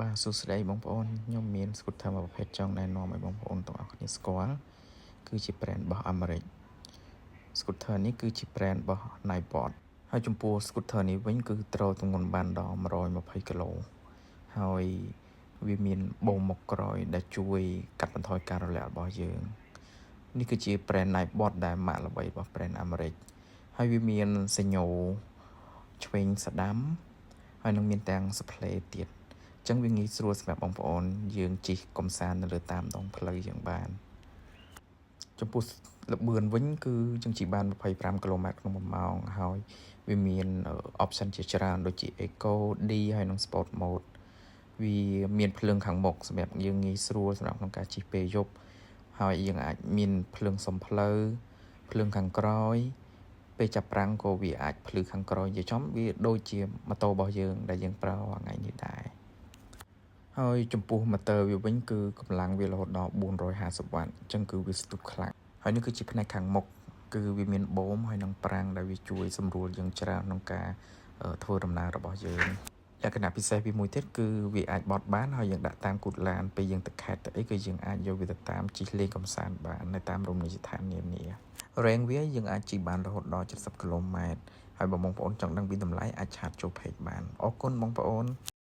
បាទសួស្តីបងប្អូនខ្ញុំមាន scooter មួយប្រភេទចង់ណែនាំឲ្យបងប្អូនទាំងអស់គ្នាស្គាល់គឺជា brand របស់អាមេរិក scooter នេះគឺជា brand របស់ Ninebot ហើយចំពោះ scooter នេះវិញគឺទ្រទម្ងន់បានដល់120គីឡូហើយវាមានបូមមុខក្រោយដែលជួយកាត់បន្ថយការរលាករបស់យើងនេះគឺជា brand Ninebot ដែលម៉ាកល្បីរបស់ brand អាមេរិកហើយវាមានសញ្ញោឆ្វេងស្ដាំហើយនឹងមានទាំង display ទៀតអញ្ចឹងវាងាយស្រួលសម្រាប់បងប្អូនយើងជិះកំសាន្តនៅលើតាមដងផ្លូវយើងបានចំពោះល្បឿនវិញគឺយើងជិះបាន25គីឡូម៉ែត្រក្នុង1ម៉ោងហើយវាមាន option ជាច្រើនដូចជា Eco D ហើយនិង Sport Mode វាមានភ្លើងខាងមុខសម្រាប់យើងងាយស្រួលសម្រាប់ក្នុងការជិះពេលយប់ហើយយើងអាចមានភ្លើងសុំផ្លូវភ្លើងខាងក្រោយពេលចាប់ហ្វ្រាំងក៏វាអាចភ្លឺខាងក្រោយនិយាយចំវាដូចជាម៉ូតូរបស់យើងដែលយើងប្រើរាល់ថ្ងៃនេះដែរហើយចំពោះម៉ូទ័រវាវិញគឺកម្លាំងវារហូតដល់450វ៉ាត់អញ្ចឹងគឺវាស្ទុះខ្លាំងហើយនេះគឺជាផ្នែកខាងមុខគឺវាមានបូមហើយនិងហ្វ្រាំងដែលវាជួយសម្រួលយើងច្រើនក្នុងការធ្វើដំណើររបស់យើងលក្ខណៈពិសេសវាមួយទៀតគឺវាអាចបត់បានហើយយើងដាក់តាមគូទឡានពេលយើងទៅខេត្តទៅអីគឺយើងអាចយកវាទៅតាមជិះលេងកម្សាន្តបាននៅតាមរមណីយដ្ឋាននានា range វាយើងអាចជិះបានរហូតដល់70គីឡូម៉ែត្រហើយបើបងប្អូនចង់ដឹងពីតម្លៃអាច chat ចូល page បានអរគុណបងប្អូន។